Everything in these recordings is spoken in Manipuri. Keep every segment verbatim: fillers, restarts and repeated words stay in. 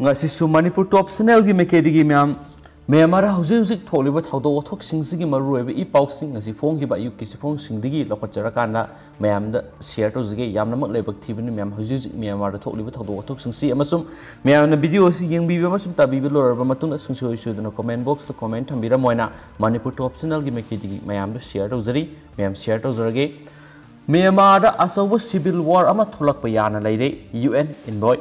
ꯉꯁꯤꯁꯨ ꯃꯅꯤꯄꯨꯔ ꯇꯣꯞ ꯆꯦꯅꯦꯜꯒꯤ ꯃꯥꯏꯀꯩꯗꯒꯤ ꯃꯌꯥꯝ, ꯃꯌꯥꯝ ꯑꯃꯗ ꯍꯧꯖꯤꯛ ꯍꯧꯖꯤꯛ ꯊꯣꯛꯂꯤꯕ ꯊꯧꯗꯣꯛ ꯋꯥꯊꯣꯛꯁꯤꯡꯁꯤꯒꯤ ꯃꯔꯨꯑꯣꯏꯕ ꯏ ꯄꯥꯎꯁꯤꯡ ꯉꯁꯤ ꯐꯣꯡꯈꯤꯕ ꯑꯌꯨꯛꯀꯤ ꯆꯦꯐꯣꯡꯁꯤꯡꯗꯒꯤ ꯂꯧꯈꯠꯆꯔꯀꯥꯟꯗ ꯃꯌꯥꯝꯗ ꯁꯤꯌꯔ ꯇꯧꯖꯒꯦ꯫ ꯌꯥꯝꯅꯃꯛ ꯂꯥꯏꯕꯛ ꯊꯤꯕꯅꯤ ꯃꯌꯥꯝ ꯍꯧꯖꯤꯛ ꯍꯧꯖꯤꯛ ꯃ꯭ꯌꯥꯟꯃꯥꯔꯗ ꯊꯣꯛꯂꯤꯕ ꯊꯧꯗꯣꯛ ꯋꯥꯊꯣꯛꯁꯤꯡꯁꯤ, ꯑꯃꯁꯨꯡ ꯃꯌꯥꯝꯅ ꯚꯤꯗꯤꯑꯣ ꯑꯁꯤ ꯌꯦꯡꯕꯤꯕ ꯑꯃꯁꯨꯡ ꯇꯥꯕꯤꯕ ꯂꯣꯏꯔꯕ ꯃꯇꯨꯡꯗ ꯁꯨꯡꯁꯣꯏ ꯁꯣꯏꯗꯅ ꯀꯣꯃꯦꯟ ꯕꯣꯛꯁꯇ ꯀꯣꯃꯦꯟ ꯊꯝꯕꯤꯔꯝꯃꯣ ꯍꯥꯏꯅ ꯃꯅꯤꯄꯨꯔ ꯇꯣꯞ ꯆꯦꯅꯦꯜꯒꯤ ꯃꯥꯏꯀꯩꯗꯒꯤ ꯃꯌꯥꯝꯗ ꯁꯤꯌꯔ ꯇꯧꯖꯔꯤ꯫ ꯃꯌꯥꯝ ꯁꯤꯌꯔ ꯇꯧꯖꯔꯒꯦ꯫ ꯃ꯭ꯌꯥꯟꯃꯥꯔꯗ ꯑꯆꯧꯕ ꯁꯤꯚꯤꯜ ꯋꯥꯔ ꯑꯃ ꯊꯣꯛꯂꯛꯄ ꯌꯥꯅ ꯂꯩꯔꯦ, ꯌꯨ ꯑꯦꯟ ꯏꯟꯚꯣꯏ꯫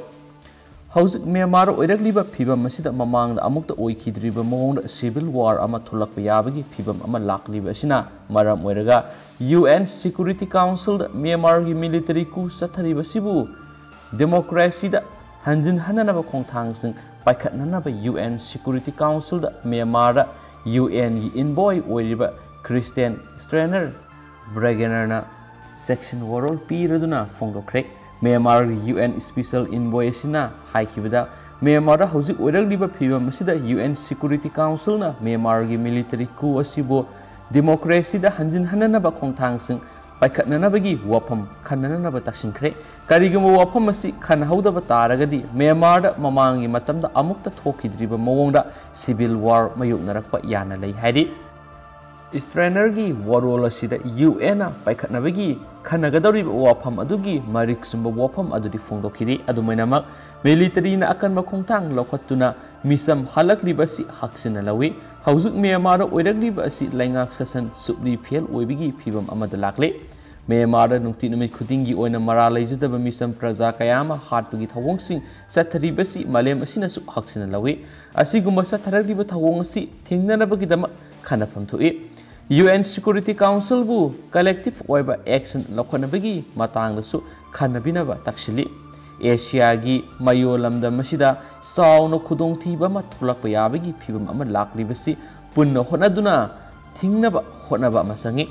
ꯍꯧꯖꯤꯛ ꯃ꯭ꯌꯥꯟꯃꯥꯔ ꯑꯣꯏꯔꯛꯂꯤꯕ ꯐꯤꯕꯝ ꯑꯁꯤꯗ ꯃꯃꯥꯡꯗ ꯑꯃꯨꯛꯇ ꯑꯣꯏꯈꯤꯗ꯭ꯔꯤꯕ ꯃꯑꯣꯡꯗ ꯁꯤꯚꯤꯜ ꯋꯥꯔ ꯑꯃ ꯊꯣꯛꯂꯛꯄ ꯌꯥꯕꯒꯤ ꯐꯤꯕꯝ ꯑꯃ ꯂꯥꯛꯂꯤꯕ ꯑꯁꯤꯅ ꯃꯔꯝ ꯑꯣꯏꯔꯒ ꯌꯨ ꯑꯦꯟ ꯁꯦꯀ꯭ꯌꯨꯔꯤꯇꯤ ꯀꯥꯎꯟꯁꯤꯜꯗ ꯃ꯭ꯌꯥꯟꯃꯥꯔꯒꯤ ꯃꯤꯂꯤꯇꯔꯤ ꯀꯨ ꯆꯠꯊꯔꯤꯕ ꯑꯁꯤꯕꯨ ꯗꯦꯃꯣꯀ꯭ꯔꯦꯁꯤꯗ ꯍꯟꯖꯤꯟꯍꯟꯅꯅꯕ ꯈꯣꯡꯊꯥꯡꯁꯤꯡ ꯄꯥꯏꯈꯠꯅꯅꯕ ꯌꯨ ꯑꯦꯟ ꯁꯦꯀ꯭ꯌꯨꯔꯤꯇꯤ ꯀꯥꯎꯟꯁꯤꯜꯗ ꯃ꯭ꯌꯥꯟꯃꯥꯔꯗ ꯌꯨ ꯑꯦꯟꯒꯤ ꯏꯟꯚꯣꯏ ꯑꯣꯏꯔꯤꯕ ꯈ꯭ꯔꯤꯁꯇꯤꯌꯥꯟ ꯁ꯭ꯇ꯭ꯔꯦꯅꯔ ꯕ꯭ꯔꯦꯒꯦꯅꯔꯅ ꯁꯦꯛꯁꯟ ꯋꯥꯔꯣꯜ ꯄꯤꯔꯗꯨꯅ ꯐꯣꯡꯗꯣꯛꯈ꯭ꯔꯦ꯫ ꯃ꯭ꯌꯥꯟꯃꯥꯔꯒꯤ ꯌꯨ ꯑꯦꯟ ꯁ꯭ꯄꯤꯁꯦꯜ ꯏꯟꯚꯣꯏ ꯑꯁꯤꯅ ꯍꯥꯏꯈꯤꯕꯗ, ꯃ꯭ꯌꯥꯟꯃꯥꯔꯗ ꯍꯧꯖꯤꯛ ꯑꯣꯏꯔꯛꯂꯤꯕ ꯐꯤꯕꯝ ꯑꯁꯤꯗ ꯌꯨ ꯑꯦꯟ ꯁꯦꯀ꯭ꯌꯨꯔꯤꯇꯤ ꯀꯥꯎꯟꯁꯤꯜꯅ ꯃ꯭ꯌꯥꯟꯃꯥꯔꯒꯤ ꯃꯤꯂꯤꯇꯔꯤ ꯀꯨ ꯑꯁꯤꯕꯨ ꯗꯦꯃꯣꯀ꯭ꯔꯦꯁꯤꯗ ꯍꯟꯖꯤꯟꯍꯟꯅꯅꯕ ꯈꯣꯡꯊꯥꯡꯁꯤꯡ ꯄꯥꯏꯈꯠꯅꯅꯕꯒꯤ ꯋꯥꯐꯝ ꯈꯟꯅꯅꯕ ꯇꯛꯁꯤꯟꯈ꯭ꯔꯦ꯫ ꯀꯔꯤꯒꯨꯝꯕ ꯋꯥꯐꯝ ꯑꯁꯤ ꯈꯟꯅꯍꯧꯗꯕ ꯇꯥꯔꯒꯗꯤ ꯃ꯭ꯌꯥꯟꯃꯥꯔꯗ ꯃꯃꯥꯡꯒꯤ ꯃꯇꯝꯗ ꯑꯃꯨꯛꯇ ꯊꯣꯛꯈꯤꯗ꯭ꯔꯤꯕ ꯃꯑꯣꯡꯗ ꯁꯤꯚꯤꯜ ꯋꯥꯔ ꯃꯥꯌꯣꯛꯅꯔꯛꯄ ꯌꯥꯅ ꯂꯩ ꯍꯥꯏꯔꯤ꯫ ꯁ꯭ꯇ꯭ꯔꯦꯅꯔꯒꯤ ꯋꯥꯔꯣꯜ ꯑꯁꯤꯗ ꯌꯨ ꯑꯦꯟꯅ ꯄꯥꯏꯈꯠꯅꯕꯒꯤ ꯈꯟꯅꯒꯗꯧꯔꯤꯕ ꯋꯥꯐꯝ ꯑꯗꯨꯒꯤ ꯃꯔꯤꯛ ꯆꯨꯝꯕ ꯋꯥꯐꯝ ꯑꯗꯨꯗꯤ ꯐꯣꯡꯗꯣꯛꯈꯤꯗꯦ꯫ ꯑꯗꯨꯃꯥꯏꯅꯃꯛ, ꯃꯤꯂꯤꯇꯔꯤꯅ ꯑꯀꯟꯕ ꯈꯣꯡꯊꯥꯡ ꯂꯧꯈꯠꯇꯨꯅ ꯃꯤꯆꯝ ꯍꯜꯂꯛꯂꯤꯕ ꯑꯁꯤ ꯍꯛꯆꯤꯟꯅ ꯂꯧꯏ꯫ ꯍꯧꯖꯤꯛ ꯃ꯭ꯌꯥꯟꯃꯥꯔꯗ ꯑꯣꯏꯔꯛꯂꯤꯕ ꯑꯁꯤ ꯂꯩꯉꯥꯛ ꯁꯥꯁꯟ ꯆꯨꯞꯂꯤ ꯐꯦꯜ ꯑꯣꯏꯕꯒꯤ ꯐꯤꯕꯝ ꯑꯃꯗ ꯂꯥꯛꯂꯦ꯫ ꯃ꯭ꯌꯥꯟꯃꯥꯔꯗ ꯅꯨꯡꯇꯤ ꯅꯨꯃꯤꯠ ꯈꯨꯗꯤꯡꯒꯤ ꯑꯣꯏꯅ ꯃꯔꯥꯜ ꯂꯩꯖꯗꯕ ꯃꯤꯆꯝ ꯄ꯭ꯔꯖꯥ ꯀꯌꯥ ꯑꯃ ꯍꯥꯠꯄꯒꯤ ꯊꯧꯑꯣꯡꯁꯤꯡ ꯆꯠꯊꯔꯤꯕꯁꯤ ꯃꯥꯂꯦꯝ ꯑꯁꯤꯅꯁꯨ ꯍꯛꯆꯤꯟꯅ ꯂꯧꯏ꯫ ꯑꯁꯤꯒꯨꯝꯕ ꯆꯠꯊꯔꯛꯂꯤꯕ ꯊꯧꯑꯣꯡ ꯑꯁꯤ ꯊꯤꯡꯅꯅꯕꯒꯤꯗꯃꯛ ꯈꯟꯅꯐꯝ ꯊꯣꯛꯏ꯫ ꯌꯨ ꯑꯦꯟ ꯁꯦꯀ꯭ꯌꯨꯔꯤꯇꯤ ꯀꯥꯎꯟꯁꯤꯜꯕꯨ ꯀꯂꯦꯛꯇꯤꯚ ꯑꯣꯏꯕ ꯑꯦꯛꯁꯟ ꯂꯧꯈꯠꯅꯕꯒꯤ ꯃꯇꯥꯡꯗꯁꯨ ꯈꯟꯅꯕꯤꯅꯕ ꯇꯛꯁꯤꯜꯂꯤ꯫ ꯑꯦꯁꯤꯌꯥꯒꯤ ꯃꯌꯣꯜ ꯂꯝꯗꯝ ꯑꯁꯤꯗ ꯆꯥꯎꯅ ꯈꯨꯗꯣꯡꯊꯤꯕ ꯑꯃ ꯊꯣꯛꯂꯛꯄ ꯌꯥꯕꯒꯤ ꯐꯤꯕꯝ ꯑꯃ ꯂꯥꯛꯂꯤꯕꯁꯤ ꯄꯨꯟꯅ ꯍꯣꯠꯅꯗꯨꯅ ꯊꯤꯡꯅꯕ ꯍꯣꯠꯅꯕ ꯑꯃ ꯆꯪꯏ꯫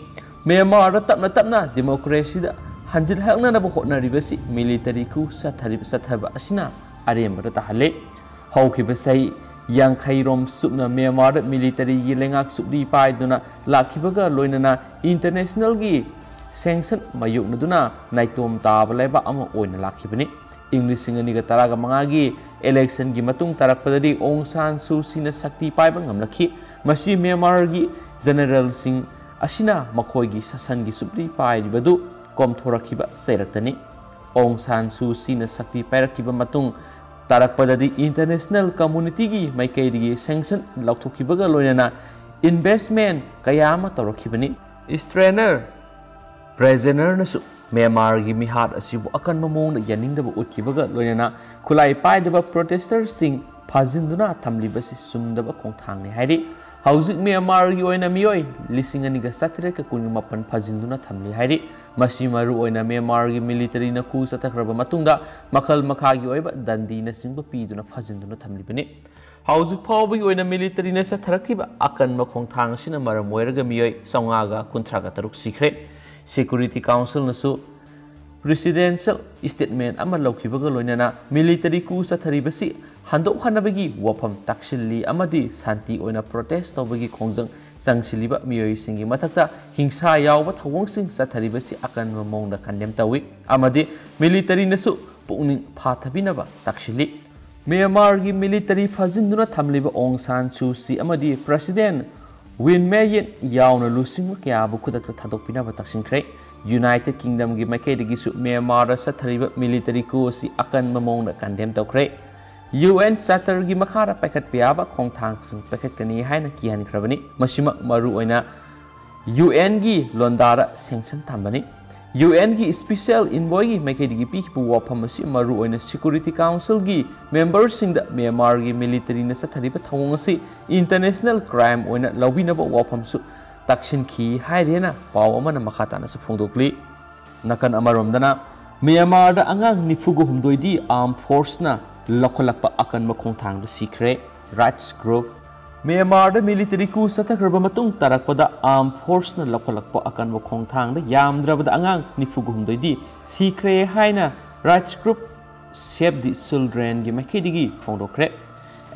ꯃ꯭ꯌꯥꯟꯃꯥꯔꯗ ꯇꯞꯅ ꯇꯞꯅ ꯗꯦꯃꯣꯀ꯭ꯔꯦꯁꯤꯗ ꯍꯟꯖꯤꯜꯍꯛꯅꯅꯕ ꯍꯣꯠꯅꯔꯤꯕꯁꯤ ꯃꯤꯂꯤꯇꯔꯤ ꯀꯨ ꯆꯠꯊꯔꯤꯕ, ꯆꯠꯊꯕ ꯑꯁꯤꯅ ꯑꯔꯦꯝꯕꯗ ꯇꯥꯍꯜꯂꯦ꯫ ꯍꯧꯈꯤꯕ ꯆꯍꯤ ꯌꯥꯡꯈꯩ ꯔꯣꯝ ꯆꯨꯞꯅ ꯃ꯭ꯌꯥꯟꯃꯥꯔꯗ ꯃꯤꯂꯤꯇꯔꯤꯒꯤ ꯂꯩꯉꯥꯛ ꯆꯨꯞꯂꯤ ꯄꯥꯏꯗꯨꯅ ꯂꯥꯛꯈꯤꯕꯒ ꯂꯣꯏꯅꯅ ꯏꯟꯇꯔꯅꯦꯁꯅꯦꯜꯒꯤ ꯁꯦꯡꯁꯟ ꯃꯥꯌꯣꯛꯅꯗꯨꯅ ꯅꯥꯏꯇꯣꯝ ꯇꯥꯕ ꯂꯩꯕꯥꯛ ꯑꯃ ꯑꯣꯏꯅ ꯂꯥꯛꯈꯤꯕꯅꯤ꯫ ꯏꯪ ꯂꯤꯁꯤꯡ ꯑꯅꯤꯒ ꯇꯔꯥꯒ ꯃꯉꯥꯒꯤ ꯏꯂꯦꯛꯁꯟꯒꯤ ꯃꯇꯨꯡ ꯇꯥꯔꯛꯄꯗꯗꯤ ꯑꯣꯡ ꯁꯥꯟ ꯁꯨ ꯁꯤꯅ ꯁꯛꯇꯤ ꯄꯥꯏꯕ ꯉꯝꯂꯛꯈꯤ꯫ ꯃꯁꯤ ꯃ꯭ꯌꯥꯟꯃꯥꯔꯒꯤ ꯖꯦꯅꯔꯦꯜꯁꯤꯡ ꯑꯁꯤꯅ ꯃꯈꯣꯏꯒꯤ ꯁꯥꯁꯟꯒꯤ ꯆꯨꯞꯂꯤ ꯄꯥꯏꯔꯤꯕꯗꯨ ꯀꯣꯝꯊꯣꯔꯛꯈꯤꯕ ꯆꯩꯔꯛꯇꯅꯤ꯫ ꯑꯣꯡ ꯁꯥꯟ ꯁꯨ ꯁꯤꯅ ꯁꯛꯇꯤ ꯄꯥꯏꯔꯛꯈꯤꯕ ꯃꯇꯨꯡ ꯇꯥꯔꯛꯄꯗꯗꯤ ꯏꯟꯇꯔꯅꯦꯁꯅꯦꯜ ꯀꯝꯃꯨꯅꯤꯇꯤꯒꯤ ꯃꯥꯏꯀꯩꯗꯒꯤ ꯁꯦꯡꯁꯟ ꯂꯧꯊꯣꯛꯈꯤꯕꯒ ꯂꯣꯏꯅꯅ ꯏꯟꯚꯦꯁꯃꯦꯟ ꯀꯌꯥ ꯑꯃ ꯇꯧꯔꯛꯈꯤꯕꯅꯤ꯫ ꯏꯁꯇ꯭ꯔꯦꯅꯔ ꯕ꯭ꯔꯦꯖꯦꯅꯔꯅꯁꯨ ꯃ꯭ꯌꯥꯟꯃꯥꯔꯒꯤ ꯃꯤꯍꯥꯠ ꯑꯁꯤꯕꯨ ꯑꯀꯟꯕ ꯃꯑꯣꯡꯗ ꯌꯥꯅꯤꯡꯗꯕ ꯎꯠꯈꯤꯕꯒ ꯂꯣꯏꯅꯅ ꯈꯨꯠꯂꯥꯏ ꯄꯥꯏꯗꯕ ꯄ꯭ꯔꯣꯇꯦꯁꯇꯔꯁꯤꯡ ꯐꯥꯖꯤꯟꯗꯨꯅ ꯊꯝꯂꯤꯕꯁꯤ ꯆꯨꯝꯗꯕ ꯈꯣꯡꯊꯥꯡꯅꯤ ꯍꯥꯏꯔꯤ꯫ ꯍꯧꯖꯤꯛ ꯃ꯭ꯌꯥꯟꯃꯥꯔꯒꯤ ꯑꯣꯏꯅ ꯃꯤꯑꯣꯏ ꯂꯤꯁꯤꯡ ꯑꯅꯤꯒ ꯆꯥꯇꯔꯦꯠꯀ ꯀꯨꯟꯒ ꯃꯥꯄꯟ ꯐꯥꯖꯤꯟꯗꯨꯅ ꯊꯝꯂꯤ ꯍꯥꯏꯔꯤ꯫ ꯃꯁꯤ ꯃꯔꯨꯑꯣꯏꯅ ꯃ꯭ꯌꯥꯟꯃꯥꯔꯒꯤ ꯃꯤꯂꯤꯇꯔꯤꯅ ꯀꯨ ꯆꯠꯊꯈ꯭ꯔꯕ ꯃꯇꯨꯡꯗ ꯃꯈꯜ ꯃꯈꯥꯒꯤ ꯑꯣꯏꯕ ꯗꯟꯗꯤꯅꯆꯤꯡꯕ ꯄꯤꯗꯨꯅ ꯐꯥꯖꯤꯟꯗꯨꯅ ꯊꯝꯂꯤꯕꯅꯤ꯫ ꯍꯧꯖꯤꯛ ꯐꯥꯎꯕꯒꯤ ꯑꯣꯏꯅ ꯃꯤꯂꯤꯇꯔꯤꯅ ꯆꯠꯊꯔꯛꯈꯤꯕ ꯑꯀꯟꯕ ꯈꯣꯡꯊꯥꯡ ꯑꯁꯤꯅ ꯃꯔꯝ ꯑꯣꯏꯔꯒ ꯃꯤꯑꯣꯏ ꯆꯥꯝꯃꯉꯥꯒ ꯀꯨꯟꯊ꯭ꯔꯥꯒ ꯇꯔꯨꯛ ꯁꯤꯈ꯭ꯔꯦ꯫ ꯁꯦꯀ꯭ꯌꯨꯔꯤꯇꯤ ꯀꯥꯎꯟꯁꯤꯜꯅꯁꯨ ꯄ꯭ꯔꯤꯁꯤꯗꯦꯟꯁꯤꯌꯦꯜ ꯁ꯭ꯇꯦꯠꯃꯦꯟ ꯑꯃ ꯂꯧꯈꯤꯕꯒ ꯂꯣꯏꯅꯅ ꯃꯤꯂꯤꯇꯔꯤ ꯀꯨ ꯆꯠꯊꯔꯤꯕꯁꯤ ꯍꯟꯗꯣꯛꯍꯟꯅꯕꯒꯤ ꯋꯥꯐꯝ ꯇꯥꯛꯁꯤꯜꯂꯤ ꯑꯃꯗꯤ ꯁꯥꯟꯇꯤ ꯑꯣꯏꯅ ꯄ꯭ꯔꯣꯇꯦꯁ ꯇꯧꯕꯒꯤ ꯈꯣꯡꯖꯪ ꯆꯪꯁꯤꯜꯂꯤꯕ ꯃꯤꯑꯣꯏꯁꯤꯡꯒꯤ ꯃꯊꯛꯇ ꯍꯤꯡꯁꯥ ꯌꯥꯎꯕ ꯊꯧꯑꯣꯡꯁꯤꯡ ꯆꯠꯊꯔꯤꯕꯁꯤ ꯑꯀꯟꯕ ꯃꯑꯣꯡꯗ ꯀꯟꯗꯦꯝ ꯇꯧꯏ ꯑꯃꯗꯤ ꯃꯤꯂꯤꯇꯔꯤꯅꯁꯨ ꯄꯨꯛꯅꯤꯡ ꯐꯥꯊꯕꯤꯅꯕ ꯇꯥꯛꯁꯤꯜꯂꯤ꯫ ꯃ꯭ꯌꯥꯟꯃꯥꯔꯒꯤ ꯃꯤꯂꯤꯇꯔꯤ ꯐꯥꯖꯤꯟꯗꯨꯅ ꯊꯝꯂꯤꯕ ꯑꯣꯡ ꯁꯥꯟ ꯁꯨ ꯁꯤ ꯑꯃꯗꯤ ꯄ꯭ꯔꯦꯁꯤꯗꯦꯟ ꯋꯤꯟ ꯃꯦ ꯌꯤꯟ ꯌꯥꯎꯅ ꯂꯨꯆꯤꯡꯕ ꯀꯌꯥꯕꯨ ꯈꯨꯗꯛꯇ ꯊꯥꯗꯣꯛꯄꯤꯅꯕ ꯇꯛꯁꯤꯟꯈ꯭ꯔꯦ꯫ ꯌꯨꯅꯥꯏꯇꯦꯗ ꯀꯤꯡꯗꯝꯒꯤ ꯃꯥꯏꯀꯩꯗꯒꯤꯁꯨ ꯃ꯭ꯌꯥꯟꯃꯥꯔꯗ ꯆꯠꯊꯔꯤꯕ ꯃꯤꯂꯤꯇꯔꯤ ꯀꯨ ꯑꯁꯤ ꯑꯀꯟꯕ ꯃꯑꯣꯡꯗ ꯀꯟꯗꯦꯝ ꯇꯧꯈ꯭ꯔꯦ꯫ ꯌꯨ ꯑꯦꯟ ꯆꯥꯔꯇꯔꯒꯤ ꯃꯈꯥꯗ ꯄꯥꯏꯈꯠꯄ ꯌꯥꯕ ꯈꯣꯡꯊꯥꯡꯁꯤꯡ ꯄꯥꯏꯈꯠꯀꯅꯤ ꯍꯥꯏꯅ ꯀꯤꯍꯟꯈ꯭ꯔꯕꯅꯤ꯫ ꯃꯁꯤꯃꯛ ꯃꯔꯨꯑꯣꯏꯅ ꯌꯨ ꯑꯦꯟꯒꯤ ꯂꯣꯟꯗꯥꯗ ꯁꯦꯡꯁꯟ ꯊꯝꯕꯅꯤ꯫ ꯌꯨ ꯑꯦꯟꯒꯤ ꯁ꯭ꯄꯤꯁꯦꯜ ꯏꯟꯚꯣꯏꯒꯤ ꯃꯥꯏꯀꯩꯗꯒꯤ ꯄꯤꯈꯤꯕ ꯋꯥꯐꯝ ꯑꯁꯤ ꯃꯔꯨꯑꯣꯏꯅ ꯁꯦꯀ꯭ꯌꯨꯔꯤꯇꯤ ꯀꯥꯎꯟꯁꯤꯜꯒꯤ ꯃꯦꯝꯕꯔꯁꯤꯡꯗ ꯃ꯭ꯌꯥꯟꯃꯥꯔꯒꯤ ꯃꯤꯂꯤꯇꯔꯤꯅ ꯆꯠꯊꯔꯤꯕ ꯊꯧꯑꯣꯡ ꯑꯁꯤ ꯏꯟꯇꯔꯅꯦꯁꯅꯦꯜ ꯀ꯭ꯔꯥꯏꯝ ꯑꯣꯏꯅ ꯂꯧꯕꯤꯅꯕ ꯋꯥꯐꯝꯁꯨ ꯇꯥꯛꯁꯤꯟꯈꯤ ꯍꯥꯏꯔꯦꯅ ꯄꯥꯎ ꯑꯃꯅ ꯃꯈꯥ ꯇꯥꯅꯁꯨ ꯐꯣꯡꯗꯣꯛꯂꯤ꯫ ꯅꯥꯀꯟ ꯑꯃꯔꯣꯝꯗꯅ, ꯃ꯭ꯌꯥꯟꯃꯥꯔꯗ ꯑꯉꯥꯡ ꯅꯤꯐꯨꯒ ꯍꯨꯝꯗꯣꯏꯗꯤ ꯑꯥꯔꯝ ꯐꯣꯔꯁꯅ ꯂꯧꯈꯠꯂꯛꯄ ꯑꯀꯟꯕ ꯈꯣꯡꯊꯥꯡꯗ ꯁꯤꯈ꯭ꯔꯦ꯫ Rights group. ꯃ꯭ꯌꯥꯟꯃꯥꯔꯗ ꯃꯤꯂꯤꯇꯔꯤ ꯀꯨ ꯆꯠꯊꯈ꯭ꯔꯕ ꯃꯇꯨꯡ ꯇꯥꯔꯛꯄꯗ ꯑꯥꯔꯝ ꯐꯣꯔꯁꯅ ꯂꯧꯈꯠꯂꯛꯄ ꯑꯀꯟꯕ ꯈꯣꯡꯊꯥꯡꯗ ꯌꯥꯝꯗ꯭ꯔꯕꯗ ꯑꯉꯥꯡ ꯅꯤꯐꯨꯒ ꯍꯨꯝꯗꯣꯏꯗꯤ ꯁꯤꯈ꯭ꯔꯦ ꯍꯥꯏꯅ ꯔꯥꯏꯠꯁ ꯒ꯭ꯔꯨꯞ ꯁꯦꯚ ꯗꯤ ꯆꯤꯜꯗ꯭ꯔꯦꯟꯒꯤ ꯃꯥꯏꯀꯩꯗꯒꯤ ꯐꯣꯡꯗꯣꯛꯈ꯭ꯔꯦ꯫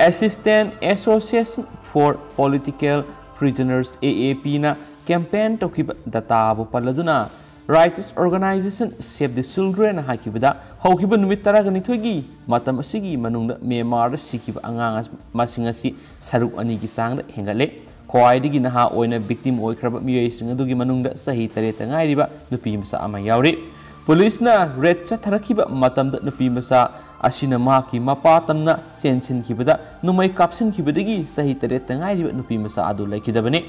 ꯑꯦꯁꯤꯁꯇꯦꯟ ꯑꯦꯁꯣꯁꯤꯌꯦꯁꯟ ꯐꯣꯔ ꯄꯣꯂꯤꯇꯤꯀꯦꯜ ꯄ꯭ꯔꯤꯖꯅꯔꯁ, ꯑꯦ ꯑꯦ ꯄꯤꯅ ꯀꯦꯝꯄꯦꯟ ꯇꯧꯈꯤꯕ ꯗꯇꯥꯕꯨ ꯄꯜꯂꯗꯨꯅ, Rights organization Save the Children ꯍꯥꯏꯈꯤꯕꯗ, ꯍꯧꯈꯤꯕ ꯅꯨꯃꯤꯠ ꯇꯔꯥꯅꯤꯊꯣꯏꯒꯤ ꯃꯇꯝ ꯑꯁꯤꯒꯤ ꯃꯅꯨꯡꯗ ꯃ꯭ꯌꯥꯟꯃꯥꯔꯗ ꯁꯤꯈꯤꯕ ꯑꯉꯥꯡ ꯑꯁ-, ꯃꯁꯤꯡ ꯑꯁꯤ ꯁꯔꯨꯛ ꯑꯅꯤꯒꯤ ꯆꯥꯡꯗ ꯍꯦꯟꯒꯠꯂꯦ꯫ ꯈ꯭ꯋꯥꯏꯗꯒꯤ ꯅꯍꯥ ꯑꯣꯏꯅ victim ꯑꯣꯏꯈ꯭ꯔꯕ ꯃꯤꯑꯣꯏꯁꯤꯡ ꯑꯗꯨꯒꯤ ꯃꯅꯨꯡꯗ ꯆꯍꯤ ꯇꯔꯦꯠꯇ ꯉꯥꯏꯔꯤꯕ ꯅꯨꯄꯤ ꯃꯆꯥ ꯑꯃ ꯌꯥꯎꯔꯤ꯫ ꯄꯨꯂꯤꯁꯅ raid ꯆꯠꯊꯔꯛꯈꯤꯕ ꯃꯇꯝꯗ ꯅꯨꯄꯤ ꯃꯆꯥ ꯑꯁꯤꯅ ꯃꯍꯥꯛꯀꯤ ꯃꯄꯥ ꯇꯝꯅ ꯆꯦꯟꯁꯤꯟꯈꯤꯕꯗ ꯅꯣꯡꯃꯩ ꯀꯥꯞꯁꯤꯟꯈꯤꯕꯗꯒꯤ ꯆꯍꯤ ꯇꯔꯦꯠꯇ ꯉꯥꯏꯔꯤꯕ ꯅꯨꯄꯤ ꯃꯆꯥ ꯑꯗꯨ ꯂꯩꯈꯤꯗꯕꯅꯤ꯫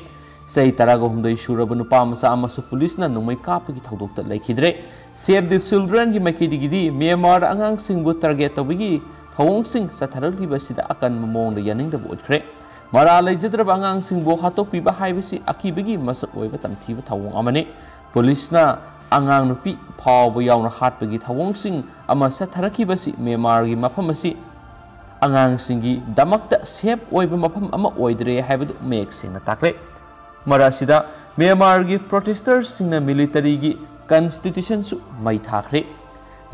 ꯆꯍꯤ ꯇꯔꯥꯒ ꯍꯨꯝꯗꯣꯏ ꯁꯨꯔꯕ ꯅꯨꯄꯥ ꯃꯆꯥ ꯑꯃꯁꯨ ꯄꯨꯂꯤꯁꯅ ꯅꯣꯡꯃꯩ ꯀꯥꯞꯄꯒꯤ ꯊꯧꯗꯣꯛꯇ ꯂꯩꯈꯤꯗ꯭ꯔꯦ꯫ Save the Childrenꯒꯤ ꯃꯥꯏꯀꯩꯗꯒꯤꯗꯤ ꯃ꯭ꯌꯥꯟꯃꯥꯔꯗ ꯑꯉꯥꯡꯁꯤꯡꯕꯨ target ꯇꯧꯕꯒꯤ ꯊꯧꯑꯣꯡꯁꯤꯡ ꯆꯠꯊꯔꯛꯂꯤꯕ ꯑꯁꯤꯗ ꯑꯀꯟꯕ ꯃꯑꯣꯡꯗ ꯌꯥꯅꯤꯡꯗꯕ ꯎꯠꯈ꯭ꯔꯦ꯫ ꯃꯔꯥꯜ ꯂꯩꯖꯗ꯭ꯔꯕ ꯑꯉꯥꯡꯁꯤꯡꯕꯨ ꯍꯥꯠꯇꯣꯛꯄꯤꯕ ꯍꯥꯏꯕꯁꯤ ꯑꯀꯤꯕꯒꯤ ꯃꯁꯛ ꯑꯣꯏꯕ ꯇꯝꯊꯤꯕ ꯊꯧꯑꯣꯡ ꯑꯃꯅꯤ꯫ ꯄꯨꯂꯤꯁꯅ ꯑꯉꯥꯡ ꯅꯨꯄꯤ ꯐꯥꯎꯕ ꯌꯥꯎꯅ ꯍꯥꯠꯄꯒꯤ ꯊꯧꯑꯣꯡꯁꯤꯡ ꯑꯃ ꯆꯠꯊꯔꯛꯈꯤꯕꯁꯤ ꯃ꯭ꯌꯥꯟꯃꯥꯔꯒꯤ ꯃꯐꯝ ꯑꯁꯤ ꯑꯉꯥꯡꯁꯤꯡꯒꯤꯗꯃꯛꯇ safe ꯑꯣꯏꯕ ꯃꯐꯝ ꯑꯃ ꯑꯣꯏꯗ꯭ꯔꯦ ꯍꯥꯏꯕꯗꯨ ꯃꯌꯦꯛ ꯁꯦꯡꯅ ꯇꯥꯛꯂꯦ꯫ ꯃꯔꯛ ꯑꯁꯤꯗ ꯃ꯭ꯌꯥꯟꯃꯥꯔꯒꯤ protesters ꯁꯤꯡꯅ military ꯒꯤ constitution ꯁꯨ ꯃꯩ ꯊꯥꯈ꯭ꯔꯦ꯫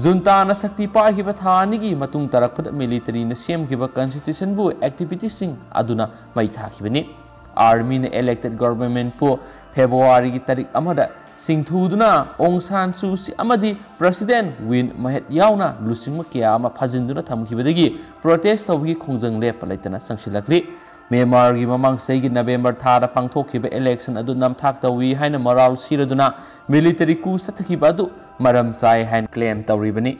Junta ꯅ ꯁꯛꯇꯤ ꯄꯥꯏꯈꯤꯕ ꯊꯥ ꯑꯅꯤꯒꯤ ꯃꯇꯨꯡ ꯇꯥꯔꯛꯄꯗ military ꯅ ꯁꯦꯝꯈꯤꯕ constitution ꯕꯨ activist ꯁꯤꯡ ꯑꯗꯨꯅ ꯃꯩ ꯊꯥꯈꯤꯕꯅꯤ꯫ Army ꯅ elected government ꯄꯨ February ꯒꯤ ꯇꯥꯔꯤꯛ ꯑꯃꯗ ꯆꯤꯡꯊꯨꯗꯨꯅ Aung San Suu Kyi ꯑꯃꯗꯤ President Win Myint ꯌꯥꯎꯅ ꯂꯨꯆꯤꯡꯕ ꯀꯌꯥ ꯑꯃ ꯐꯥꯖꯤꯟꯗꯨꯅ ꯊꯝꯈꯤꯕꯗꯒꯤ protest ꯇꯧꯕꯒꯤ ꯈꯣꯡꯖꯪ ꯂꯦꯞꯄ ꯂꯩꯇꯅ ꯆꯪꯁꯤꯜꯂꯛꯂꯤ꯫ ꯃ꯭ꯌꯥꯟꯃꯥꯔꯒꯤ ꯃꯃꯥꯡ ꯆꯍꯤꯒꯤ November ꯊꯥꯗ ꯄꯥꯡꯊꯣꯛꯈꯤꯕ election ꯑꯗꯨ ꯅꯝꯊꯥꯛ ꯇꯧꯏ ꯍꯥꯏꯅ ꯃꯔꯥꯜ ꯁꯤꯔꯗꯨꯅ military coup ꯆꯠꯊꯈꯤꯕ ꯑꯗꯨ ꯃꯔꯝ ꯆꯥꯏ ꯍꯥꯏꯅ claim ꯇꯧꯔꯤꯕꯅꯤ꯫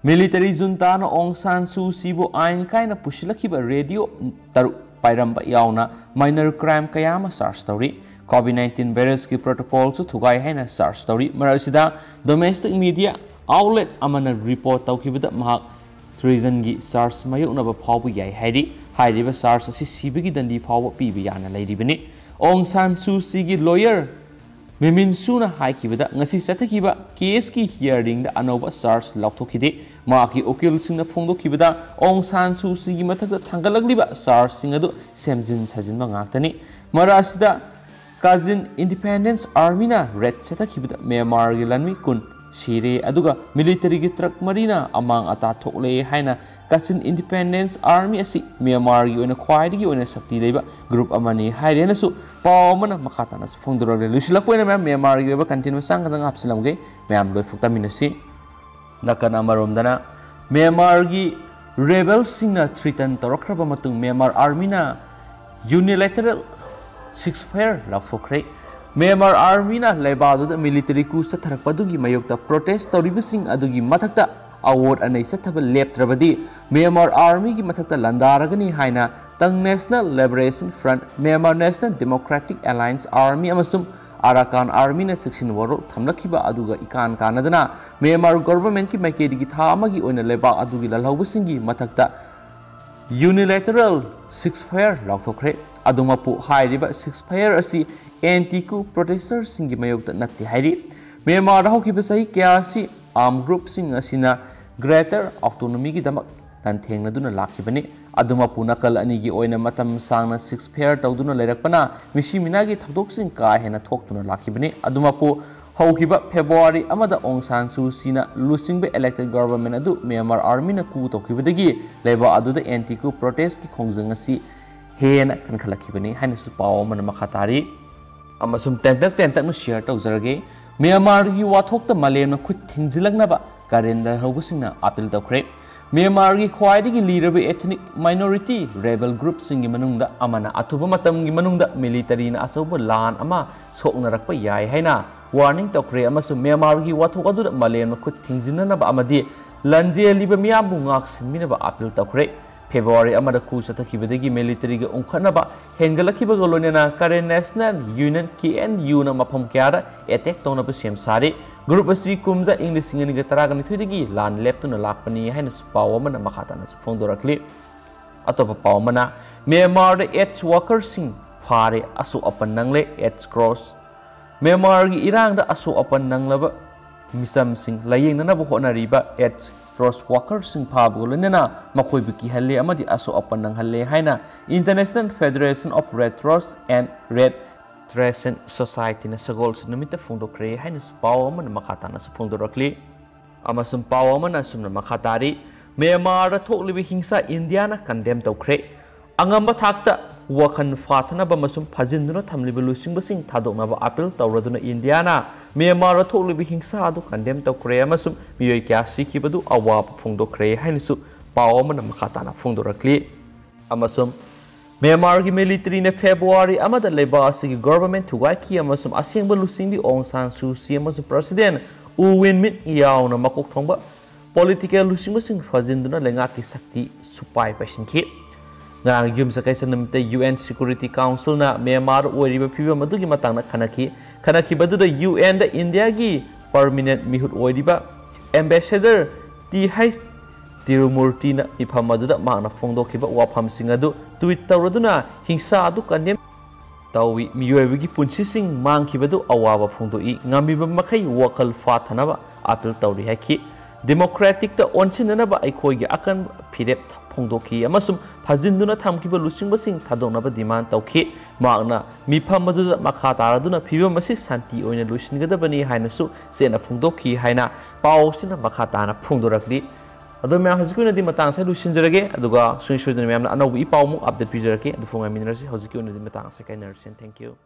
Military junta ꯅ Aung San Suu Kyi ꯕꯨ ꯑꯥꯏꯟ ꯀꯥꯏꯅ ꯄꯨꯁꯤꯜꯂꯛꯈꯤꯕ radio ꯇꯔꯨꯛ ꯄꯥꯏꯔꯝꯕ ꯌꯥꯎꯅ minor crime ꯀꯌꯥ ꯑꯃ charge ꯇꯧꯔꯤ꯫ COVID nineteen virus ꯀꯤ protocol ꯁꯨ ꯊꯨꯒꯥꯏ ꯍꯥꯏꯅ charge ꯇꯧꯔꯤ꯫ ꯃꯔꯛ ꯑꯁꯤꯗ domestic media outlet ꯑꯃꯅ report ꯇꯧꯈꯤꯕꯗ ꯃꯍꯥꯛ treason ꯒꯤ charge ꯃꯥꯌꯣꯛꯅꯕ ꯐꯥꯎꯕ ꯌꯥꯏ ꯍꯥꯏꯔꯤ꯫ ꯍꯥꯏꯔꯤꯕ charge ꯑꯁꯤ ꯁꯤꯕꯒꯤ ꯗꯟꯗꯤ ꯐꯥꯎꯕ ꯄꯤꯕ ꯌꯥꯅ ꯂꯩꯔꯤꯕꯅꯤ꯫ Aung San Suu Kyi ꯒꯤ lawyer Min Myint Soo ꯅ ꯍꯥꯏꯈꯤꯕꯗ, ꯉꯁꯤ ꯆꯠꯊꯈꯤꯕ case ꯀꯤ hearing ꯗ ꯑꯅꯧꯕ charge ꯂꯥꯎꯊꯣꯛꯈꯤꯗꯦ꯫ ꯃꯍꯥꯛꯀꯤ ꯎꯀꯤꯜꯁꯤꯡꯅ ꯐꯣꯡꯗꯣꯛꯈꯤꯕꯗ, Aung San Suu Kyi ꯒꯤ ꯃꯊꯛꯇ ꯊꯥꯡꯒꯠꯂꯛꯂꯤꯕ charge ꯁꯤꯡ ꯑꯗꯨ ꯁꯦꯝꯖꯤꯟ ꯁꯥꯖꯤꯟꯕ ꯉꯥꯛꯇꯅꯤ꯫ ꯃꯔꯛ ꯑꯁꯤꯗ Kachin Independence Army ꯅ raid ꯆꯠꯊꯈꯤꯕꯗ ꯃ꯭ꯌꯥꯟꯃꯥꯔꯒꯤ ꯂꯥꯟꯃꯤ ꯀꯨꯟ ꯁꯤꯔꯦ꯫ ꯑꯗꯨꯒ ꯃꯤꯂꯤꯇꯔꯤꯒꯤ ꯇ꯭ꯔꯛ ꯃꯔꯤꯅ ꯑꯃꯥꯡ ꯑꯇꯥ ꯊꯣꯛꯂꯦ ꯍꯥꯏꯅ ꯀꯥꯆꯤꯟ ꯏꯟꯗꯤꯄꯦꯟꯗꯦꯟꯁ ꯑꯥꯔꯃꯤ ꯑꯁꯤ ꯃ꯭ꯌꯥꯟꯃꯥꯔꯒꯤ ꯑꯣꯏꯅ ꯈ꯭ꯋꯥꯏꯗꯒꯤ ꯑꯣꯏꯅ ꯁꯛꯇꯤ ꯂꯩꯕ ꯒ꯭ꯔꯨꯞ ꯑꯃꯅꯤ ꯍꯥꯏꯔꯦꯅꯁꯨ ꯄꯥꯎ ꯑꯃꯅ ꯃꯈꯥ ꯇꯥꯅꯁꯨ ꯐꯣꯡꯗꯣꯔꯛꯂꯦ꯫ ꯂꯣꯏꯁꯤꯜꯂꯛꯄ ꯑꯣꯏꯅ ꯃꯌꯥꯝ ꯃ꯭ꯌꯥꯟꯃꯥꯔꯒꯤ ꯑꯣꯏꯕ ꯀꯟꯇꯦꯟ ꯃꯆꯥ ꯈꯛꯇꯪ ꯍꯥꯞꯆꯤꯜꯂꯝꯒꯦ꯫ ꯃꯌꯥꯝ ꯂꯣꯏꯐꯨꯛ ꯇꯥꯃꯤꯟꯅꯁꯤ꯫ ꯅꯥꯀꯟ ꯑꯃꯔꯣꯝꯗꯅ ꯃ꯭ꯌꯥꯟꯃꯥꯔꯒꯤ ꯔꯦꯕꯦꯜꯁꯤꯡꯅ ꯊ꯭ꯔꯤꯇꯟ ꯇꯧꯔꯛꯈ꯭ꯔꯕ ꯃꯇꯨꯡ ꯃ꯭ꯌꯥꯟꯃꯥꯔ ꯑꯥꯔꯃꯤꯅ ꯌꯨꯅꯤꯂꯦꯇꯔꯦꯜ ꯁꯤꯁꯐꯥꯌꯔ ꯂꯥꯎꯊꯣꯛꯈ꯭ꯔꯦ꯫ ꯃ꯭ꯌꯥꯟꯃꯥꯔ ꯑꯥꯔꯃꯤꯅ ꯂꯩꯕꯥꯛ ꯑꯗꯨꯗ ꯃꯤꯂꯤꯇꯔꯤ ꯀꯨ ꯆꯠꯊꯔꯛꯄ ꯑꯗꯨꯒꯤ ꯃꯥꯌꯣꯛꯇ ꯄ꯭ꯔꯣꯇꯦꯁ ꯇꯧꯔꯤꯕꯁꯤꯡ ꯑꯗꯨꯒꯤ ꯃꯊꯛꯇ ꯑꯋꯣꯠ ꯑꯅꯩ ꯆꯠꯊꯕ ꯂꯦꯞꯇ꯭ꯔꯕꯗꯤ ꯃ꯭ꯌꯥꯟꯃꯥꯔ ꯑꯥꯔꯃꯤꯒꯤ ꯃꯊꯛꯇ ꯂꯥꯟꯗꯥꯔꯒꯅꯤ ꯍꯥꯏꯅ ꯇꯪ national liberation front, Myanmar national democratic alliance army ꯑꯃꯁꯨꯡ ꯑꯔꯥꯀꯥꯟ ꯑꯥꯔꯃꯤꯅ ꯆꯦꯛꯁꯤꯟ ꯋꯥꯔꯣꯜ ꯊꯝꯂꯛꯈꯤꯕ ꯑꯗꯨꯒ ꯏꯀꯥꯟ ꯀꯥꯟꯅꯗꯅ ꯃ꯭ꯌꯥꯟꯃꯥꯔ ꯒꯣꯚꯔꯟꯃꯦꯟꯠꯀꯤ ꯃꯥꯏꯀꯩꯗꯒꯤ ꯊꯥ ꯑꯃꯒꯤ ꯑꯣꯏꯅ ꯂꯩꯕꯥꯛ ꯑꯗꯨꯒꯤ ꯂꯥꯜꯍꯧꯕꯁꯤꯡꯒꯤ ꯃꯊꯛꯇ ꯌꯨꯅꯤꯂꯦꯇꯔꯦꯜ ꯁꯤꯁꯐꯥꯌꯔ ꯂꯥꯎꯊꯣꯛꯈ꯭ꯔꯦ꯫ ꯑꯗꯨꯃꯛꯄꯨ ꯍꯥꯏꯔꯤꯕ ꯁꯤꯁꯐꯥꯌꯔ ꯑꯁꯤ ꯑꯦꯟꯇꯤ ꯀꯨ ꯄ꯭ꯔꯣꯇꯦꯁꯇꯔꯁꯤꯡꯒꯤ ꯃꯥꯌꯣꯛꯇ ꯅꯠꯇꯦ ꯍꯥꯏꯔꯤ꯫ ꯃ꯭ꯌꯥꯟꯃꯥꯔꯗ ꯍꯧꯈꯤꯕ ꯆꯍꯤ ꯀꯌꯥ ꯑꯁꯤ ꯑꯥꯔꯝ ꯒ꯭ꯔꯨꯞꯁꯤꯡ ꯑꯁꯤꯅ ꯒ꯭ꯔꯦꯇꯔ ꯑꯣꯇꯣꯅꯣꯃꯤꯒꯤꯗꯃꯛ ꯂꯥꯟꯊꯦꯡꯅꯗꯨꯅ ꯂꯥꯛꯈꯤꯕꯅꯤ꯫ ꯑꯗꯨꯃꯛꯄꯨ ꯅꯥꯀꯜ ꯑꯅꯤꯒꯤ ꯑꯣꯏꯅ ꯃꯇꯝ ꯁꯥꯡꯅ ꯁꯤꯁꯐꯥꯌꯔ ꯇꯧꯗꯨꯅ ꯂꯩꯔꯛꯄꯅ ꯃꯤꯁꯤ ꯃꯤꯅꯥꯒꯤ ꯊꯧꯗꯣꯛꯁꯤꯡ ꯀꯥ ꯍꯦꯟꯅ ꯊꯣꯛꯇꯨꯅ ꯂꯥꯛꯈꯤꯕꯅꯤ꯫ ꯑꯗꯨꯃꯛꯄꯨ ꯍꯧꯈꯤꯕ ꯐꯦꯕ꯭ꯔꯨꯋꯥꯔꯤ ꯑꯃꯗ ꯑꯣꯡ ꯁꯥꯟ ꯁꯨ ꯆꯤꯅ ꯂꯨꯆꯤꯡꯕ ꯏꯂꯦꯛꯇꯦꯗ ꯒꯣꯚꯔꯟꯃꯦꯟꯠ ꯑꯗꯨ ꯃ꯭ꯌꯥꯟꯃꯥꯔ ꯑꯥꯔꯃꯤꯅ ꯀꯨ ꯇꯧꯈꯤꯕꯗꯒꯤ ꯂꯩꯕꯥꯛ ꯑꯗꯨꯗ ꯑꯦꯟꯇꯤ ꯀꯨ ꯄ꯭ꯔꯣꯇꯦꯁꯀꯤ ꯈꯣꯡꯖꯪ ꯑꯁꯤ ꯍꯦꯟꯅ ꯀꯟꯈꯠꯂꯛꯈꯤꯕꯅꯤ ꯍꯥꯏꯅꯁꯨ ꯄꯥꯎ ꯑꯃꯅ ꯃꯈꯥ ꯇꯥꯔꯤ꯫ ꯑꯃꯁꯨꯡ ꯇꯦꯟꯇꯛ ꯇꯦꯟꯇꯛꯅ ꯁꯤꯌꯔ ꯇꯧꯖꯔꯒꯦ꯫ ꯃ꯭ꯌꯥꯟꯃꯥꯔꯒꯤ ꯋꯥꯊꯣꯛꯇ ꯃꯥꯂꯦꯝꯅ ꯈꯨꯠ ꯊꯤꯡꯖꯤꯜꯂꯛꯅꯕ ꯀꯥꯔꯦꯟ ꯂꯥꯜꯍꯧꯕꯁꯤꯡꯅ ꯑꯥꯄꯤꯜ ꯇꯧꯈ꯭ꯔꯦ꯫ ꯃ꯭ꯌꯥꯟꯃꯥꯔꯒꯤ ꯈ꯭ꯋꯥꯏꯗꯒꯤ ꯂꯤꯔꯕ ethnic minority rebel groupꯁꯤꯡꯒꯤ ꯃꯅꯨꯡꯗ ꯑꯃꯅ ꯑꯊꯨꯕ ꯃꯇꯝꯒꯤ ꯃꯅꯨꯡꯗ ꯃꯤꯂꯤꯇꯔꯤꯅ ꯑꯆꯧꯕ ꯂꯥꯟ ꯑꯃ ꯁꯣꯛꯅꯔꯛꯄ ꯌꯥꯏ ꯍꯥꯏꯅ ꯋꯥꯔꯅꯤꯡ ꯇꯧꯈ꯭ꯔꯦ ꯑꯃꯁꯨꯡ ꯃ꯭ꯌꯥꯟꯃꯥꯔꯒꯤ ꯋꯥꯊꯣꯛ ꯑꯗꯨꯗ ꯃꯥꯂꯦꯝꯅ ꯈꯨꯠ ꯊꯤꯡꯖꯤꯟꯅꯅꯕ ꯑꯃꯗꯤ ꯂꯥꯟꯖꯦꯜꯂꯤꯕ ꯃꯤꯌꯥꯝꯕꯨ ꯉꯥꯛ ꯁꯦꯟꯕꯤꯅꯕ ꯑꯥꯄꯤꯜ ꯇꯧꯈ꯭ꯔꯦ꯫ ꯐꯦꯕ꯭ꯔꯨꯋꯥꯔꯤ ꯑꯃꯗ ꯀꯨ ꯆꯠꯊꯈꯤꯕꯗꯒꯤ ꯃꯤꯂꯤꯇꯔꯤꯒ ꯎꯪꯈꯠꯅꯕ ꯍꯦꯟꯒꯠꯂꯛꯈꯤꯕꯒ ꯂꯣꯏꯅꯅ ꯀꯥꯔꯦꯟ ꯅꯦꯁꯅꯦꯜ ꯌꯨꯅꯤꯌꯟ, ꯀꯦ ꯑꯦꯟ ꯌꯨꯅ ꯃꯐꯝ ꯀꯌꯥꯗ ꯑꯦꯇꯦꯛ ꯇꯧꯅꯕ ꯁꯦꯝ ꯁꯥꯔꯤ꯫ ꯒ꯭ꯔꯨꯞ ꯑꯁꯤ ꯀꯨꯝꯖꯥ ꯏꯪ ꯂꯤꯁꯤꯡ ꯑꯅꯤꯒ ꯇꯔꯥꯒ ꯅꯤꯊꯣꯏꯗꯒꯤ ꯂꯥꯟ ꯂꯦꯞꯇꯨꯅ ꯂꯥꯛꯄꯅꯤ ꯍꯥꯏꯅꯁꯨ ꯄꯥꯎ ꯑꯃꯅ ꯃꯈꯥ ꯇꯥꯅꯁꯨ ꯐꯣꯡꯗꯣꯔꯛꯂꯤ꯫ ꯑꯇꯣꯞꯄ ꯄꯥꯎ ꯑꯃꯅ, ꯃ꯭ꯌꯥꯟꯃꯥꯔꯗ AIDS ꯋꯥꯀꯔꯁꯤꯡ ꯐꯥꯔꯦ, ꯑꯁꯣꯛ ꯑꯄꯟ ꯅꯪꯂꯦ꯫ AIDS ꯀ꯭ꯔꯣꯁ ꯃ꯭ꯌꯥꯟꯃꯥꯔꯒꯤ ꯏꯔꯥꯡꯗ ꯑꯁꯣꯛ ꯑꯄꯟ ꯅꯪꯂꯕ ꯃꯤꯆꯝꯁꯤꯡ ꯂꯥꯌꯦꯡꯅꯅꯕ ꯍꯣꯠꯅꯔꯤꯕ AIDS ꯀ꯭ꯔꯣꯁ ꯋꯥꯀꯔꯁꯤꯡ ꯐꯥꯕꯒ ꯂꯣꯏꯅꯅ ꯃꯈꯣꯏꯕꯨ ꯀꯤꯍꯜꯂꯦ ꯑꯃꯗꯤ ꯑꯁꯣꯛ ꯑꯄꯟ ꯅꯪꯍꯜꯂꯦ ꯍꯥꯏꯅ International Federation of Red Cross and Red Thresen Societyꯅ ꯁꯒꯣꯜꯁꯦꯟ ꯅꯨꯃꯤꯠꯇ ꯐꯣꯡꯗꯣꯛꯈ꯭ꯔꯦ ꯍꯥꯏꯅꯁꯨ ꯄꯥꯎ ꯑꯃꯅ ꯃꯈꯥ ꯇꯥꯅꯁꯨ ꯐꯣꯡꯗꯣꯔꯛꯂꯤ꯫ ꯑꯃꯁꯨꯡ ꯄꯥꯎ ꯑꯃꯅ ꯑꯁꯨꯝꯅ ꯃꯈꯥ ꯇꯥꯔꯤ, ꯃ꯭ꯌꯥꯟꯃꯥꯔꯗ ꯊꯣꯛꯂꯤꯕ ꯍꯤꯡꯁꯥ ꯏꯟꯗꯤꯌꯥꯅ ꯀꯟꯗꯦꯝ ꯇꯧꯈ꯭ꯔꯦ꯫ ꯑꯉꯝꯕ ꯊꯥꯛꯇ ꯋꯥꯈꯜ ꯐꯥꯊꯅꯕ ꯑꯃꯁꯨꯡ ꯐꯥꯖꯤꯟꯗꯨꯅ ꯊꯝꯂꯤꯕ ꯂꯨꯆꯤꯡꯕꯁꯤꯡ ꯊꯥꯗꯣꯛꯅꯕ ꯑꯥꯄꯤꯜ ꯇꯧꯔꯗꯨꯅ ꯏꯟꯗꯤꯌꯥꯅ ꯃ꯭ꯌꯥꯟꯃꯥꯔꯗ ꯊꯣꯛꯂꯤꯕ ꯍꯤꯡꯁꯥ ꯑꯗꯨ ꯀꯟꯗꯦꯝ ꯇꯧꯈ꯭ꯔꯦ ꯑꯃꯁꯨꯡ ꯃꯤꯑꯣꯏ ꯀꯌꯥ ꯁꯤꯈꯤꯕꯗꯨ ꯑꯋꯥꯕ ꯐꯣꯡꯗꯣꯛꯈ꯭ꯔꯦ ꯍꯥꯏꯅꯁꯨ ꯄꯥꯎ ꯑꯃꯅ ꯃꯈꯥ ꯇꯥꯅ ꯐꯣꯡꯗꯣꯔꯛꯂꯤ꯫ ꯑꯃꯁꯨꯡ ꯃ꯭ꯌꯥꯟꯃꯥꯔꯒꯤ ꯃꯤꯂꯤꯇꯔꯤꯅ ꯐꯦꯕ꯭ꯔꯨꯋꯥꯔꯤ ꯑꯃꯗ ꯂꯩꯕꯥꯛ ꯑꯁꯤꯒꯤ ꯒꯣꯚꯔꯟꯃꯦꯟꯠ ꯊꯨꯒꯥꯏꯈꯤ ꯑꯃꯁꯨꯡ ꯑꯁꯦꯡꯕ ꯂꯨꯆꯤꯡꯕꯤ ꯑꯣꯡ ꯁꯥꯟ ꯁꯨ ꯆꯤ ꯑꯃꯁꯨꯡ ꯄ꯭ꯔꯁꯤꯗꯦꯟꯠ ꯎ ꯋꯤꯟ ꯃꯤꯟꯠ ꯌꯥꯎꯅ ꯃꯀꯣꯛ ꯊꯣꯡꯕ ꯄꯣꯂꯤꯇꯤꯀꯦꯜ ꯂꯨꯆꯤꯡꯕꯁꯤꯡ ꯐꯥꯖꯤꯟꯗꯨꯅ ꯂꯩꯉꯥꯛꯀꯤ ꯁꯛꯇꯤ ꯁꯨꯄꯥꯏ ꯄꯥꯏꯁꯤꯟꯈꯤ꯫ ꯉꯔꯥꯡ ꯌꯨꯝꯁꯀꯩꯁ ꯅꯨꯃꯤꯠꯇ ꯌꯨ ꯑꯦꯟ ꯁꯦꯀ꯭ꯌꯨꯔꯤꯇꯤ ꯀꯥꯎꯟꯁꯤꯜꯅ ꯃ꯭ꯌꯥꯟꯃꯥꯔꯗ ꯑꯣꯏꯔꯤꯕ ꯐꯤꯕꯝ ꯑꯗꯨꯒꯤ ꯃꯇꯥꯡꯗ ꯈꯟꯅꯈꯤ꯫ ꯈꯟꯅꯈꯤꯕꯗꯨꯗ ꯌꯨ ꯑꯦꯟꯗ ꯏꯟꯗꯤꯌꯥꯒꯤ ꯄꯔꯃꯤꯅꯦꯟꯠ ꯃꯤꯍꯨꯠ ꯑꯣꯏꯔꯤꯕ ꯑꯦꯝꯕꯦꯁꯦꯗꯔ ꯇꯤ ꯍꯩꯆ ꯇꯤꯔꯨꯃꯨꯔꯇꯤꯅ ꯃꯤꯐꯝ ꯑꯗꯨꯗ ꯃꯍꯥꯛꯅ ꯐꯣꯡꯗꯣꯛꯈꯤꯕ ꯋꯥꯐꯝꯁꯤꯡ ꯑꯗꯨ ꯇ꯭ꯋꯤꯠ ꯇꯧꯔꯗꯨꯅ ꯍꯤꯡꯁꯥ ꯑꯗꯨ ꯀꯟꯗꯦꯝ ꯇꯧꯏ꯫ ꯃꯤꯑꯣꯏꯕꯒꯤ ꯄꯨꯟꯁꯤꯁꯤꯡ ꯃꯥꯡꯈꯤꯕꯗꯨ ꯑꯋꯥꯕ ꯐꯣꯡꯗꯣꯛꯏ꯫ ꯉꯝꯃꯤꯕ ꯃꯈꯩ ꯋꯥꯈꯜ ꯐꯥꯊꯅꯕ ꯑꯥꯄꯤꯜ ꯇꯧꯔꯤ ꯍꯥꯏꯈꯤ꯫ ꯗꯦꯃꯣꯀ꯭ꯔꯦꯇꯤꯛꯇ ꯑꯣꯟꯁꯤꯟꯅꯅꯕ ꯑꯩꯈꯣꯏꯒꯤ ꯑꯀꯟꯕ ꯐꯤꯔꯦꯞ ꯐꯣꯡꯗꯣꯛꯈꯤ ꯑꯃꯁꯨꯡ ꯐꯥꯖꯤꯟꯗꯨꯅ ꯊꯝꯈꯤꯕ ꯂꯨꯆꯤꯡꯕꯁꯤꯡ ꯊꯥꯗꯣꯛꯅꯕ ꯗꯤꯃꯥꯟ ꯇꯧꯈꯤ꯫ ꯃꯍꯥꯛꯅ ꯃꯤꯐꯝ ꯑꯗꯨꯗ ꯃꯈꯥ ꯇꯥꯔꯗꯨꯅ ꯐꯤꯕꯝ ꯑꯁꯤ ꯁꯥꯟꯇꯤ ꯑꯣꯏꯅ ꯂꯣꯏꯁꯤꯟꯒꯗꯕꯅꯤ ꯍꯥꯏꯅꯁꯨ ꯆꯦꯠꯅ ꯐꯣꯡꯗꯣꯛꯈꯤ ꯍꯥꯏꯅ ꯄꯥꯎ ꯑꯁꯤꯅ ꯃꯈꯥ ꯇꯥꯅ ꯐꯣꯡꯗꯣꯔꯛꯂꯤ꯫ ꯑꯗꯣ ꯃꯌꯥꯝ, ꯍꯧꯖꯤꯛꯀꯤ ꯑꯣꯏꯅꯗꯤ ꯃꯇꯥꯡ ꯑꯁꯤꯗ ꯂꯣꯏꯁꯤꯟꯖꯔꯒꯦ, ꯑꯗꯨꯒ ꯁꯨꯡꯁꯣꯏ ꯁꯣꯏꯗꯅ ꯃꯌꯥꯝꯅ ꯑꯅꯧꯕ ꯏ ꯄꯥꯎꯃꯨꯛ ꯑꯞꯗꯦꯠ ꯄꯤꯖꯔꯛꯀꯦ꯫ ꯑꯗꯨ ꯐꯥꯎ ꯉꯥꯏꯃꯤꯟꯅꯔꯁꯤ꯫ ꯍꯧꯖꯤꯛꯀꯤ ꯑꯣꯏꯅꯗꯤ ꯃꯇꯥꯡ ꯑꯁꯤꯗ ꯀꯥꯏꯅꯔꯁꯤ꯫ Thank you꯫